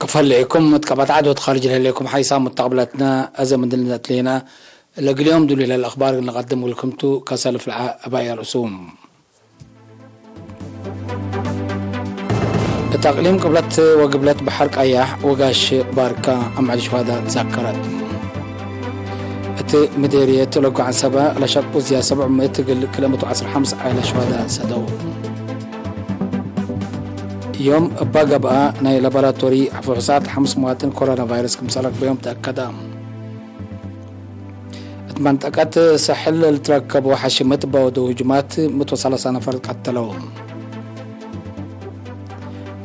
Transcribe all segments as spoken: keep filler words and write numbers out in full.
ፈሌኩም እት ቀበት ዐድ ወእት ካርጅ ለህሌኩም ሓይሳም ሙተቅብለትነ፣ አዘ ምንድል ነትሌነ። ለእግል ዮም ዱል ለልአክባር እግል ንቀድም እግልኩም ቱ፣ ከሰልፍ ለዐ አባይ አርእሱም። እት አቅሊም ቅብለት ወግብለት በሐር ቀያሕ ወጋሽ ባርካ አምዕል ሸዋዳ ትዛከረት። እት ምዴርየት ለጎ ዐንሰበ ለሸቁ ዝያድ ሰብዕ ምእት እግል ክልኤ ምእት ወዐስር ሐምስ ዓይለ ሸዋዳ ሰደው። ዮም እባ ገብአ፣ ናይ ላቦራቶሪ ፍሑሳት ሐምስ መዋጥን ኮሮና ቫይረስ ክምሰል ረክበዮም ተአከደ። እት መንጠቀት ሳሕል ለልትረከቡ ሐሽመት በወደው ህጁማት ምእት ወሰላሳ ነፈር ቀተለው።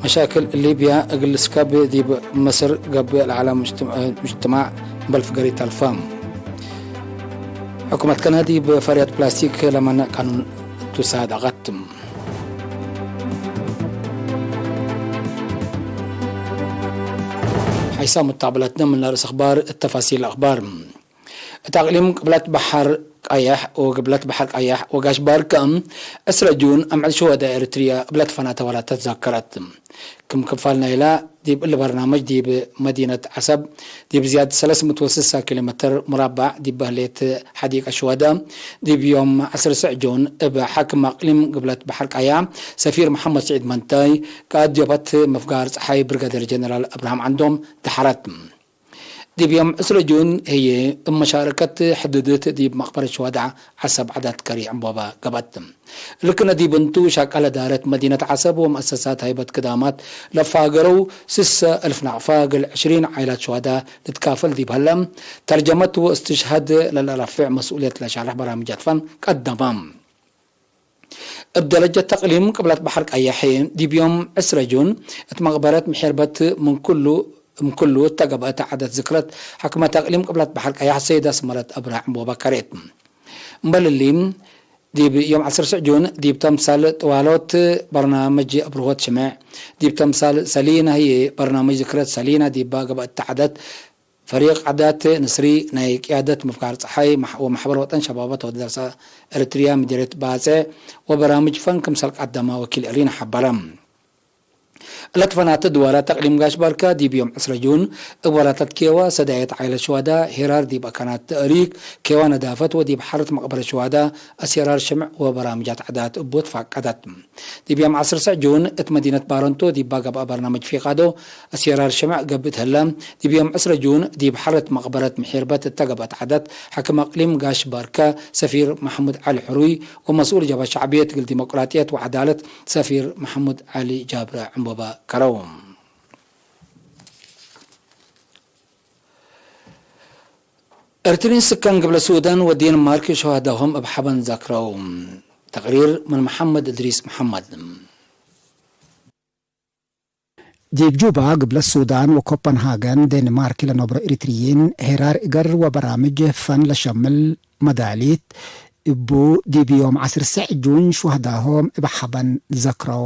መሻክል ሊብያ እግል ልስከብ ዲብ ምስር ገብእ ለዐለ ምጅትማዕ እምበል ፍገሪት ተልፈ። ሕኩመት ከነ ዲብ ፈርያት ፕላስቲክ ለመንዕ ቃኑን እቱ ሳድቀት። ሐይሳም ሙተቅብለትነ ምን ለርእስ አክባር፣ እት ተፋሲል አክባር። እት አቅሊም ቅብለት በሐር ቀየሕ ወግብለት በሐር ቀየሕ ወጋሽ ባርካ፣ ዕስረ ጁን አምዕል ሸወዳ ኤሪትርያ እብ ለትፈናተ ወላተ ትዛከረት። ክም ክፋል ናይላ፣ ዲብ እሊ በርናምጅ ዲብ መዲነት ዐሰብ፣ ዲብ ዝያድ ሰለስ ምእት ወስሳ ኪሎ ሜትር ሙራባዕ ዲብ በህሌት ሐዲቀ ሸወዳ፣ ዲብ ዮም ዐስር ስዕ ጁን እብ ሓክም አቅሊም ግብለት በሐር ቀያ ሰፊር መሐመድ ስዒድ መንታይ፣ ቃእድ ጆበት መፍጋር ጸሓይ ብርጋዴር ጀነራል አብርሃም ዐንዶም ደሐረት። ዲብ ዮም ዕስር ጁን ህዬ፣ እብ መሻረከት ሕዱድት ዲብ መቅበረት ሸዋዳ ዐሰብ ዐዳት ከሪ ዕንቦባ ገብአት። እሊ ክነ ዲብ እንቱ፣ ሻቀለ ዳረት መዲነት ዐሰብ ወመአሰሳት ሀይበት ክዳማት ለፋገረው ስሰ እልፍ ናቅፋ እግል ዕሽሪን ዓይላት ሸዋዳ ልትካፈል ዲብ ሀለ፣ ተርጀመት ወእስትሽሃድ ለለረፍዕ መስኡልየት ለሻርሕ በራምጃት ፈን ቀደመ። እብ ደረጀት ተቅሊም ቅብለት በሐር ቀየሕ፣ ዲብ ዮም ዕስረ ጁን እት መቅበረት ምሒርበት ምን ኩሉ፣ እም ኩሉ እተ ገብአተ ዐደት ዝክረት ሐክመት አቅሊም ቅብለት በሐር ቀየሕ ሰይድ አስመረት አብርሃ ዕንቦባ ከሬት። እምበል እሊ፣ ዲብ ዮም ዐስር ስዕ ጁን ዲብ ተምሳል ጥዋሎት በርናምጅ አብርሆት ሽምዕ፣ ዲብ ተምሳል ሰሊና ህዬ በርናምጅ ዝክረት ሰሊና ዲባ ገብአተ ዐደት፣ ፈሪቅ ዐዳት ንስሪ ናይ ቅያደት ምፍጋር ጸሓይ መሕ-፣ ወመሕበር ወጠን ሸባባት ወደርሰ ኤሪትርያ ምዲርየት ባጽዕ ወበራምጅ ፈን ክምሰል ቀደመ ወኪል ኤሪና ሐበረ። እለት ፈናተ ድዋራት ተቅሊም ጋሽ ባርካ ዲብ ዮም ዕስረ ጁን እብ ወላተት ኬዋ ሰዳየት ዓይለት ሸዋዳ ሄራር ዲብ አካናት ተእሪክ ኬዋ ነዳፈት ወዲብ ሐረት መቅበረት ሸዋዳ አስየራር ሽምዕ ወበራምጃት ዐዳት እቡ ትፋቀደት። ዲብ ዮም ዐስር ስዕ ጁን እት መዲነት ባረንቶ ዲባ ገብአ በርናምጅ ፊቃዶ አስየራር ሽምዕ ገብእ እት ህለ፣ ዲብ ዮም ዕስረ ጁን ዲብ ሐረት መቅበረት ምሒርበት እተ ገብአት ዐደት፣ ሐክም አቅሊም ጋሽ ባርከ ሰፊር መሐሙድ ዐሊ ሕሩይ ወመስኡል ጀብሀት ሸዕብየት እግል ዲሞቅራጥየት ወዐዳለት ሰፊር መሐሙድ ዐሊ ጃብረ ዕንቦባ ከረው። ኤርትሪን ስካን ግብለ ሱዳን ወዴንማርክ ሸሃዳሆም እብ ሐበን ዘክረው። ተቅሪር ምን መሐመድ እድሪስ መሐመድ። ዲብ ጁባ፣ ግብለ ሱዳን ወኮፐንሃገን፣ ዴንማርክ ለነብሮ ኤሪትርይን፣ ሄራር እገር ወበራምጅ ፈን ለሸምል መዳሊት እቡ፣ ዲብ ዮም ዐስር ሰዕ ጁን ሹሀዳሆም እብ ሐበን ዘክረው።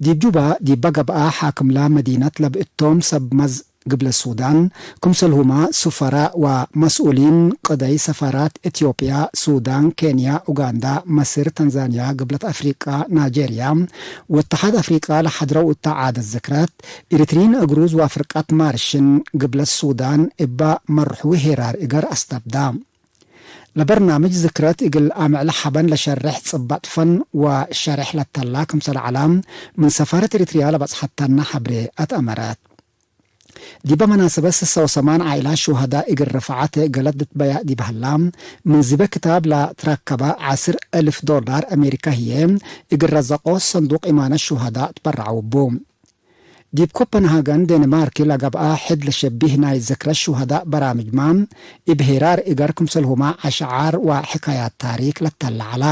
ዲብ ጁባ ዲበ ገብአ፣ ሓክምላ መዲነት ለብእቶም ሰብ መዝ ግብለ ሱዳን፣ ክምሰልሁመ ሱፈራእ ወመስኡሊን ቅደይ ሰፋራት ኢትዮጵያ፣ ሱዳን፣ ኬንያ፣ ኡጋንዳ፣ መስር፣ ታንዛንያ፣ ግብለት አፍሪቃ፣ ናይጄርያ ወእተሓድ አፍሪቃ ለሐድረው እተ ዓደት ዝክረት፣ ኤሪትሪን እግሩዝ ወፍርቀት ማርሽን ግብለት ሱዳን እበ መርሑ ሄራር እገር አስተብዳ። ለበርናምጅ ዝክረት እግል አምዕል ሐበን ለሸሬሕ ጽባጥ ፈን ወሸሬሕ ለተላ ክምሰል ዐላ፣ ምን ሰፋረት ኤሪትርያ ለበጽሐተነ ሐብሬ አትአመረት። ዲበ መናሰበት ስሰ ወሰማን ዓኢላት ሹሀዳእ እግል ርፍዓት ገለድ ልትበያእ ዲብ ሀላ፣ ምን ዝበ ክታብ ለትረከበ ዐስር እልፍ ዶላር አሜሪካ ህዬ፣ እግል ረዘቆ ሰንዱቅ ኢማነት ሹሀዳእ ትበረዐው እቡ። ዲብ ኮፐንሃገን፣ ዴንማርክ ለገብአ ሕድ ለሸቢህ ናይ ዝክረት ሹሀዳእ በራምጅመ፣ እብ ሄራር እገር ክምሰልሁመ አሽዓር ወሕካያት ታሪክ ለተለ ዐላ።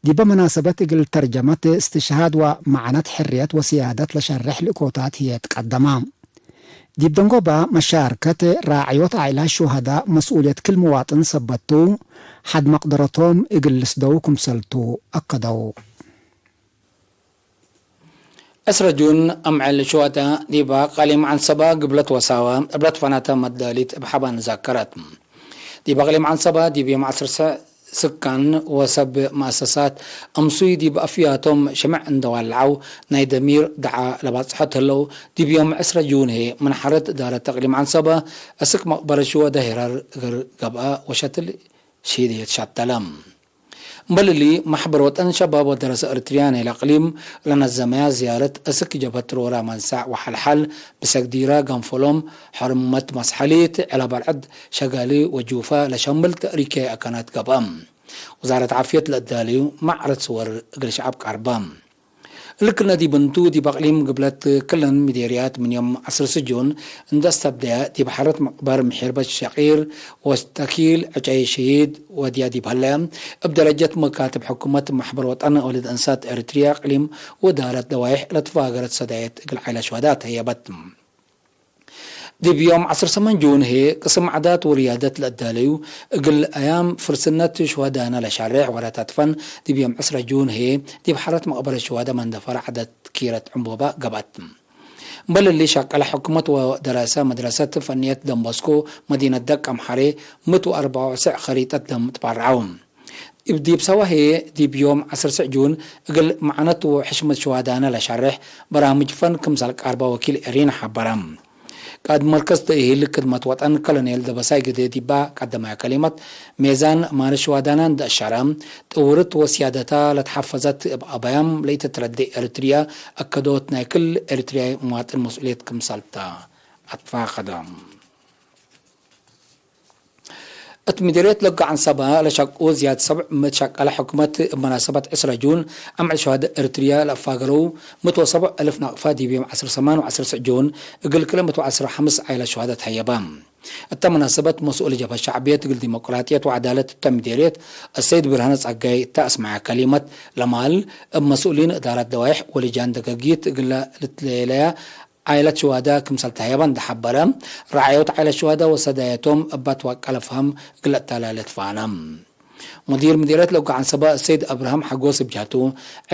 ዲበ መናሰበት እግል ተርጀመት እስትሽሃድ ወመዕነት ሕርየት ወስያደት ለሸሬሕ ልእኮታት ህዬ ትቀደመ። ዲብ ደንጎበ መሻርከት ራዕዮት ዓኢላት ሹሀዳእ መስኡልየት ክል ምዋጥን ሰበት ቱ፣ ሐድ መቅደረቶም እግል ልስደው ክምሰል ቱ አከደው። ዕስረ ጁን አምዕል ሹሀዳእ ዲበ አቃሊም ዐንሰበ፣ ግብለት ወሳዋ እብ ለትፈናተ መዳሊት እብ ሐበን ዛከረት። ዲብ አቅሊም ዐንሰበ፣ ዲብ ዮም ዐስር ሰዕ ስካን ወሰብ መአሰሳት አምሱይ ዲብ አፍያቶም ሽምዕ እንደ ዋልዐው ናይ ደሚር ደዓ ለባጽሖ ተህለው፣ ዲብ ዮም ዕስረ ጁን ህዬ ምን ሐረት እዳረት እቅሊም ዐንሰበ እስክ መቅበረት ሽወደ ሄረር እግር ገብአ ወሸትል ሺድየት ሻተለ። እምበል እሊ፣ መሕበር ወጠን ሸባብ ወደረሰ ኤሪትርያ ናይለ አቅሊም ለነዘመያ ዝያረት እስክ ጀብሀት ሮራ መንሳዕ ወሐልሐል፣ ብሰግዲራ፣ ገንፎሎም፣ ሐርመት መስሐሊት፣ ዕለ በርዕድ፣ ሸጋሊ ወጁፈ ለሸምል ተእሪክያይ አካናት ገብአ። ውዛረት ዓፍየት ለእዳልዩ መዕረድ ስወር እግል ሸዐብ ቀርበ። እሊ ክልነ ዲብ እንቱ፣ ዲብ አቅሊም ግብለት ክለን ሚዴርያት ምን ዮም ዐስር ስጁን እንደ አስተብደየ፣ ዲብ ሐረት መቅበር ምሒርበት ሸቂር ወተኪል ዕጨይ ሽሂድ ወድያ ዲብ ሀለ፣ እብ ደረጀት መካትብ ሕኩመት መሕበር ወጠን ወልድ እንሳት ኤሪትርያ፣ እቅሊም ወእዳረት ደዋይሕ ለትፋገረት ሰዳየት እግል ዓይለ ሸዋዳ ተህየበት። ዲብ ዮም ዐስር ሰመን ጁን ህዬ፣ ቅስም ዓዳት ወርያደት ለአዳለዩ፣ እግል አያም ፍርስነት ሽወዳነ ለሻሬሕ ወረታት ፈን፣ ዲብ ዮም ዕስረ ጁን ህዬ፣ ዲብ ሐረት መቅበረት ሽወዳ መንደፈረ ዓዳት ኪረት ዕንቦባ ገብአት። እምበል እሊ፣ ሸቀለ ሕኩመት ወደረሰ መድረሰት ፈንየት ደንቦስኮ መዲነት ደቅ አምሐሬ፣ ምእት ወአርበዕ ወዕስር ኸሪጠት ደም ትባርዐው። እብ ዲብ ሰዋ ህዬ፣ ዲብ ዮም ዐስር ስዕ ጁን፣ እግል መዓነት ወሕሽመት ሽዋዳነ ለሻሬሕ በራምጅ ፈን ክምሰል ቀርበ ወኪል ኤሪና ሐበረ። ቃእድ መርከዝ ተእሂል ክድመት ወጠን ከሎኔል ደበሳይ ግዴ ዲባ ቀደመያ ከሊመት፣ ሜዛን ማነ ሽዋዳነ እንደ አሻረ፣ ጥውርት ወስያደታ ለትሐፈዘት እብ አበያም ለኢትትረዴ ኤሪትርያ አከዶት ናይ ክል ኤሪትርያይ መዋጥን መስኡልየት ክምሰል ተ አትፋቀደ። እት ምዴርየት ለገ ዐንሰበ ለሸቅኡ ዝያድ ሰብዕ ምእት ሸቀለ ሕኩመት እብ መናሰበት ዕስረ ጁን አምዕል ሸዋደ ኤሪትርያ ለአፋገረው ምእት ወሰብዕ እልፍ ናቅፋ ዲብ ዮም ዐስር ሰማን ወዐስር ስዕ ጁን እግል ክልኤ ምእት ወዐስር ሐምስ ዓይለ ሸዋደ ተሀየበ። እተ መናሰበት መስኡል ጀብሀት ሸዕብየት እግል ዲሞቅራጥየት ወዐዳለት እተ ምዴርየት አሰይድ ብርሃነ ጸጋይ እተ አስመዐ ከሊመት ለማል፣ እብ መስኡሊን እዳረት ደዋይሕ ወልጃን ደገጊት እግለ ልትሌለያ ዓይለት ሽዋዳ ክምሰል ተህየበ እንደ ሐበረ፣ ረዓዮት ዓይለት ሽዋዳ ወሰዳየቶም እባ ትዋቀለ ፈሀም እግል ለአተላሌ ትፋነ። ሙዲር ምዲርየት ለእገ ዐንሰበ ሰይድ አብርሃም ሐጎስ እብ ጀህቱ፣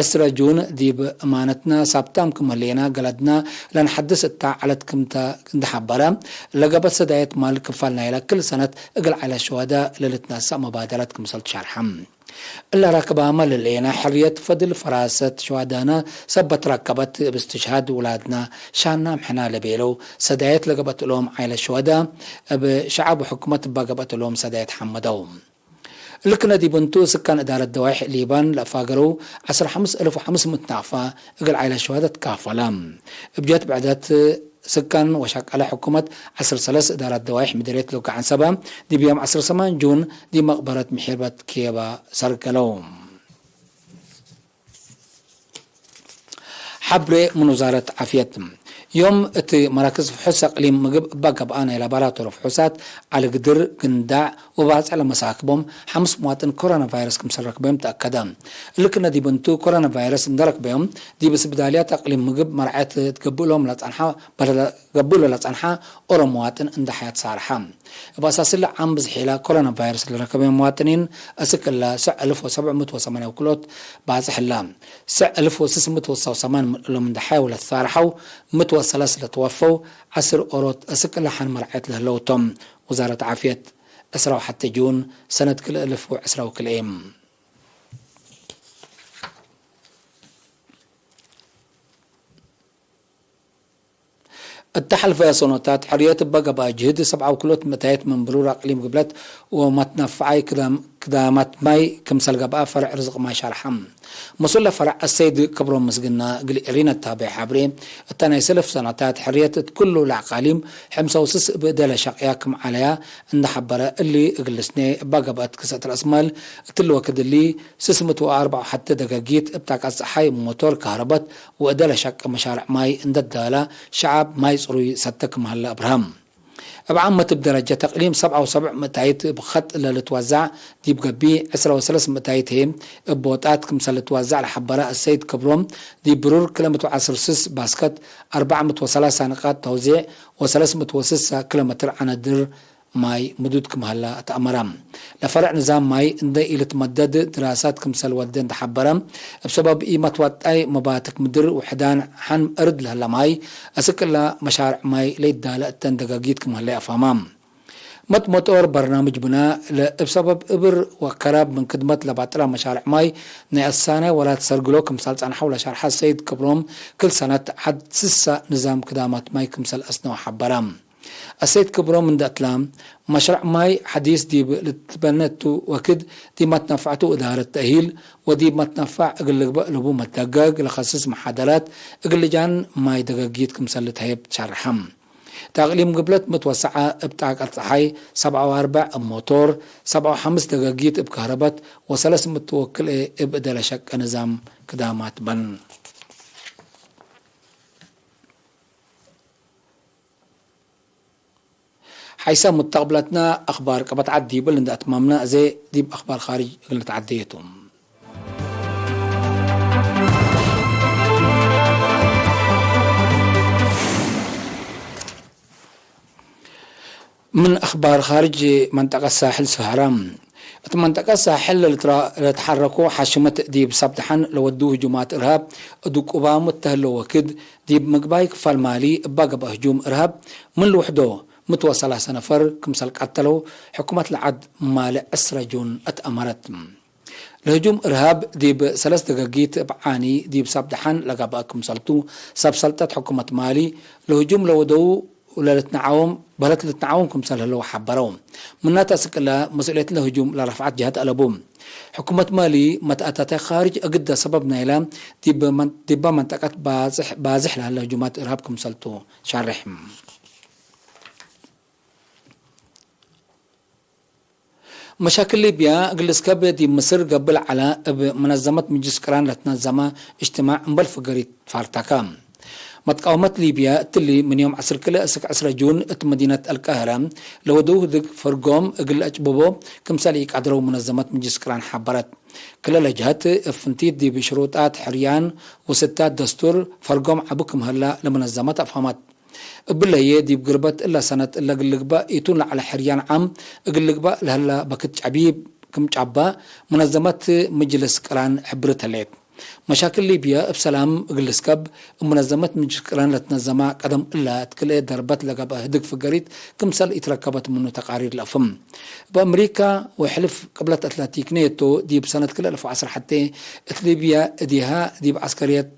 ዕስረ ጁን ዲብ እማነትነ ሳብታም ክም ህሌነ ገለድነ ለነሐድስ እታ ዐለት ክምተ እንደ ሐበረ፣ ለገበት ሰዳየት ማል ክፋል ናይለ ክል ሰነት እግል ዓይለት ሽዋዳ ለልትነሰእ መባደረት ክምሰል ትሸርሐ። እለ ረክባመ ለሌነ ሕርየት ፈድል ፈራሰት ሽዋዳነ ሰበት ረከበት እብ እስትሽሃድ ውላድነ ሻናም ሕና ለቤለው ሰዳየት ለገብአት እሎም ዓይለት ሽወዳ እብ ሸዐብ ወሕኩመት እበ ገብአት እሎም ሰዳየት ሐመደው። እሊ ክነ ዲብ እንቱ፣ ስካን እዳረት ደዋይሕ ሊባን ለአፋገረው ዐስር ሐምስ እልፍ ወሐምስ ምእት ናቅፋ እግል ዓይለት ሽወዳ ትካፈለ። እብ ጀት ብዕደት ስካን ወሸቀለ ሕኩመት ዐስር ሰለስ እዳረት ደዋይሕ ምድርየት ሎጋ ዐንሰበ፣ ዲብ ዮም ዐስር ሰማን ጁን ዲብ መቅበረት ምሒርበት ኬባ ሰርገለው። ሐብሬ ምን ውዛረት ዓፍየት። ዮም እት መራክዝ ፍሑስ አቅሊም ምግብ እባ ገብአ ናይ ላቦራቶሪ ፍሑሳት ዐሊ ግድር፣ ግንዳዕ ወባጽዕ ለመሳክቦም ሐምስ መዋጥን ኮሮና ቫይረስ ክምሰል ረክበዮም ተአከደ። እሊ ክነ ዲብ እንቱ፣ ኮሮና ቫይረስ እንደ ረክበዮም ዲብ ስብዳልያት አቅሊም ምግብ መርዐት ትገብእሎም ለጸንሐ በለ ገብሎ ለጸንሐ ኦሮ መዋጥን እንደ ሐያት ሳርሐ። እብ አሳስለ ዓም ብዝሒለ ኮሮና ቫይረስ ለረከበ መዋጥኒን እስክ እለ ስዕ እልፍ ወሰብዕ ምእት ወሰማንያ ወክልኦት ባጽሕ እለ። ስዕ እልፍ ወስስ ምእት ወሰማንያ ምን እሎም እንደ ሐያው ለትሳርሐው፣ ምእት ወሰለስ ለትወፈው፣ ዐስር ኦሮት እስክ እለ ሐን መርዐት ለህለው ቶም። ውዛረት ዓፍየት፣ ዕስራ ወሐቴ ጁን ሰነት ክልኤ እልፍ ወዕስራ ወክልኤ። እተ ሐልፈ ሰኖታት ሕርየት እበ ገብአ ጅህድ ሰብዓ ወክልኦት ምእታይት ምን ብሩር አቅሊም ግብለት ወመትነፍዓይ ክዳም-፣ ክዳማት ማይ ክምሰል ገብአ ፈርዕ ርዝቅ ማይ ሸርሐ። መስኡል ለፈርዕ አሰይድ ክብሮም ምስግና እግል ኤሪና እታቤዕ ሐብሬ፣ እተ ናይ ሰለስ ሰኖታት ሕርየት እት ኩሉ ለአቃሊም ሕምሳ ወስስ እብ እደ ለሸቅያ ክም ዐለያ እንደ ሐበረ፣ እሊ እግል ልስኔ እበ ገብአት ክሰእት ረአስ ማል እትሊ ወክድ እሊ፣ ስስ ምእት ወአርበዕ ወሐቴ ደገጊት እብ ጣቀት ጸሓይ፣ ሞቶር፣ ካህረበት ወእደ ለሸቄ መሻርዕ ማይ እንደ ዳለ፣ ሸዐብ ማይ ጽሩይ ሰተ ክም ሀለ አብርሀ። እብ ዓመት እብ ደረጀት አቅሊም ሰብዓ ወሰብዕ ምእታይት እብ ኸጥ ለልትወዛዕ ዲብ ገብእ፣ ዕስራ ወሰለስ ምእታይት ህዬ እብ ቦጣት ክምሰል ልትወዛዕ ለሐበረ አሰይድ ክብሮም፣ ዲብ ብሩር ክልኤ ምእት ወዐስር ስስ ባስከት፣ አርበዕ ምእት ወሰላሳ ንቃጥ ተውዜዕ ወሰለስ ምእት ወስሳ ኪሎ ሜትር ዐነድር ማይ ምዱድ ክም ሀለ ተአመረ። ለፈርዕ ንዛም ማይ እንደ ኢልትመደድ ድራሳት ክምሰል ወደ እንደ ሐበረ፣ እብ ሰበብ ኢመትወጣይ መባትክ ምድር ውሕዳን ሐን እርድ ለህለ ማይ፣ አስክ እለ መሻርዕ ማይ ለይዳለ እተን ደጋጊት ክም ህለ አፋማ። መጥመጦር በርናምጅ ብና ለእብ ሰበብ እብር ወከራብ ምን ክድመት ለባጥላ መሻርዕ ማይ ናይ አሳናይ ወላት ሰርግሎ ክምሳል ጸንሐው ለሸርሐ ሰይድ ክብሮም፣ ክል ሰነት ዐድ ስሳ ንዛም ክዳማት ማይ ክምሰል አስነው ሐበረ። አሰይድ ክብሮም እንደ እትላ፣ መሽረዕ ማይ ሐዲስ ዲብ ልትበነ እቱ ወክድ፣ ዲብ መትነፈዕቱ እዳረት ተእሂል ወዲብ መትነፈዕ እግል ልግበእ ለቡ መትደገግ ለከስስ መሓደራት እግል ልጃን ማይ ደገጊት ክምሰል ልትሀየብ ሸርሐ። እት አቅሊም ግብለት ምትወሰዐ እብ ጣቀት ጸሓይ ሰብዓ ወአርበዕ እብ ሞቶር፣ ሰብዓ ወሐምስ ደገጊት እብ ከህረበት ወሰለስ ምትወክል እብ እደ ለሸቀ ንዛም ክዳማት በን። ሐይሰ ሙተቅብለትነ አክባር ቀበት ዐድ ዲብል እንደ አትማምነ፣ አዜ ዲብ አክባር ካርጅ እግል ንትዐደየ ቱ። ምን አክባር ካርጅ መንጠቀት ሳሕል ሰሀራ። እት መንጠቀት ሳሕል ለልትራ-፣ ለልትሐረኮ ሐሽመት ዲብ ሳብደሐን ለወዱ ህጁማት እርሃብ እት ቁባሙ እተ ህለው ወክድ፣ ዲብ ምግባይ ክፋል ማሊ እባ ገብአ ህጁም እርሃብ ምን ልውሕዶ ምት ወሰላሰ ነፈር ክምሰል ቀተለው ሕኩመት ለዐድ ማሌ ዕስረ ጁን እት አመረት። ለህጁም እርሃብ ዲብ ሰለስ ደገጊት እብ ዓኒ ዲብ ሳብደሐን ለገብአ ክምሰልቱ፣ ሰብ ሰልጠት ሕኩመት ማሊ ለህጁም ለወደው ለልትነዓዎም፣ በህለት ልትነዓዎም ክምሰል ህለው ሐበረው። ምናተ አስክ እለ መስኡልየት ለህጁም ለረፍዐት ጀሀት አለቡ። ሕኩመት ማሊ መትአታተ ካርጅ እግደ ሰበብ ናይለ ዲብ መን-፣ ዲበ መንጠቀት ባጽሕ-፣ ባዝሕ ለሀለ ህጁማት እርሃብ ክምሰልቱ ሸርሕ። መሻክል ሊብያ እግል እስከብ ዲብ ምስር ገብእ ለዐለ እብ መነዘመት ምጅልስ ቅራን ለትነዘመ እጅትማዕ እምበል ፍገሪት ፋርታከ። መትቃወመት ሊብያ እትሊ ምን ዮም ዐስር ክልኤ እስክ ዕስረ ጁን እት መዲነት አልቃህረ ለወደው ህድግ ፈርጎም እግል ለአጭብቦ ክምሰል ኢቀድረው መነዘመት ምጅልስ ቅራን ሐበረት። ክለ ለጀሀት እብ ፍንቲት ዲብ ሽሩጣት ሕርያን ወስታት ደስቱር ፈርጎም ዐቢ ክም ሀላ ለመነዘመት አፍሀመት። እብለ ህዬ ዲብ ግርበት እለ ሰነት እለ እግል ልግበእ ኢቱን ለዐለ ሕርያን ዓም እግል ልግበእ ለሀላ በክት ጨቢብ ክም ጫባ መነዘመት ምጅልስ ቅራን ሕብርት ህሌት። መሻክል ሊብያ እብ ሰላም እግል ልስከብ እብ መነዘመት ምጅልስ ቅራን ለትነዘማ ቀደም እለ እት ክልኤ ደርበት ለገብአ ህድግ ፍገሪት ክምሰል ኢትረከበት ምኑ ተቃሪር ለአፍህም። እብ አምሪካ ወሕልፍ ቅብለት አትላቲክ ኔቶ ዲብ ሰነት ክልኤ አልፍ ወዐስር ሐቴ እት ሊብያ እዴሃ ዲብ ዐስከርየት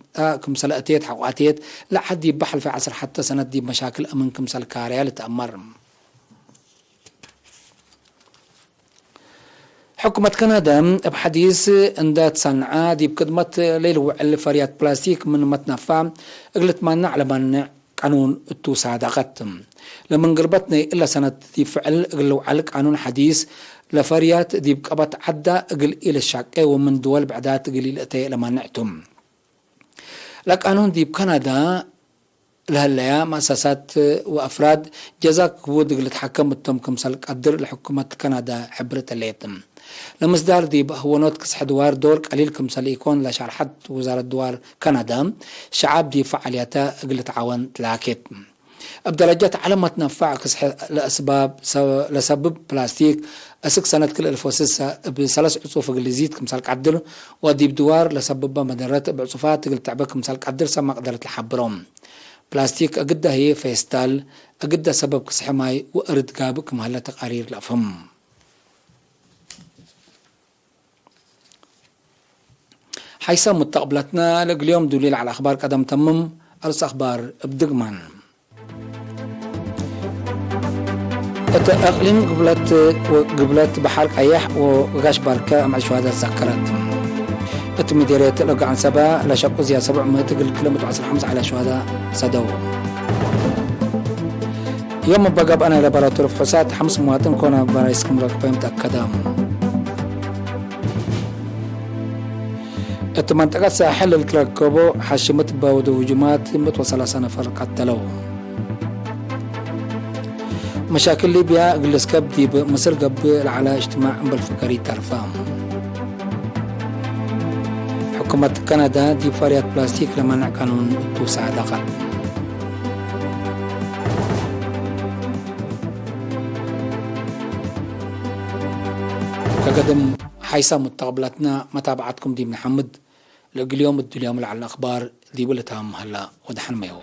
ክምሰለ እቴት ሐቆ አቴት፣ ለዐድ ዲብ ሐልፈ ዐስር ሐተ ሰነት ዲብ መሻክል አምን ክምሰል ካርያ ልትአመር። ሕኩመት ካናዳ እብ ሐዲስ እንደ ትሰንዐ፣ ዲብ ክድመት ለኢልውዕል ፈርያት ፕላስቲክ ምን መትነፋ እግል ልትማነዕ ለማንዕ ቃኑን እቱ ሳደቀት። ለምን ግርበት ናይ እለ ሰነት ዲብ ፍዕል እግል ልውዐል ቃኑን ሐዲስ፣ ለፈርያት ዲብ ቀበት ዐዳ እግል ኢልትሻቄ ወምን ድወል ብዕዳት እግል ኢልአተየ ለማንዕ ቱ። ለቃኑን ዲብ ካናዳ ለህለያ መአሰሳት ወአፍራድ ጀዛ ክቡድ እግል ልትሐከም እቶም ክምሰል ቀድር ለሕኩመት ካናዳ ሕብርት ህሌት። ለምስዳር ዲብ ሀወኖት ክስሕ ድዋር ዶር ቀሊል ክምሰል ኢኮን ለሸርሐት ውዛረት ድዋር ካናዳ፣ ሸዐብ ዲብ ፈዓልያተ እግል ልትዓወን ትላኬት። እብ ደረጀት ዐለ መትነፋዕ ክስሕ ለአስባብ ሰ-፣ ለሰብብ ፕላስቲክ፣ እስክ ሰነት ክልኤ አልፍ ወስሳ እብ ሰለስ ዕጹፍ እግል ልዚድ ክምሰል ቀድር፣ ወዲብ ድዋር ለሰብበ መደረት እብ ዕጹፋት እግል ትዕበ ክምሰል ቀድር ሰብ መቅደረት ለሐብሮ። ፕላስቲክ እግዳ ህዬ ፌስታል እግዳ ሰበብ ክስሐ ማይ ወእርድ ጋብእ ክም ሀለ ተቃሪር ለአፍህም። ሐይሰ ሙተቅብለትነ ለእግል ዮም ዱሊል ዐለ አክባር ቀደም ተምም። አርስ አክባር እብ ድግማን። እት እቅሊም ግብለት ወግብለት በሐር ቀየሕ ወጋሽ ባርከ አምዕል ሸዋዳ ትዘከረት። እት ምዴርየት ለገዓንሰበ ለሸቁ ዝያድ ሰብዕ ምእት እግል ክልኤ ምእት ወዐስር ሐምስ ዐለ ሸዋዳ ሰደው። ዮም እበ ገብአ ናይ ላቦራቶሪ ፍሑሳት ሐምስ መዋጥን ኮሮና ቫይረስ ክም ረክበዮም ተአከደ። እት መንጠቀት ሳሕል ለልትረከቦ ሐሽምት በወደው ህጁማት ምእት ወሰላሰ ነፈር ቀተለው። መሻክል ሊብያ እግል ልስከብ ዲብ ምስል ገብእ ለዐለ እጅትማዕ እምበል ፍገር ኢተርፈ። ሕኩመት ካናዳ ዲብ ፈርያት ፕላስቲክ ለመንዕ ቃኑን እቱ ሳደቀት። ከገድም ሐይሰ ሙተቅብለትነ መታብዐትኩም ዲብ ነሐምድ። ለእግል ዮም እዱልዮም ለዐለ አክባር ዲቡ ልታምም ሀላ። ወደሐንመዩ።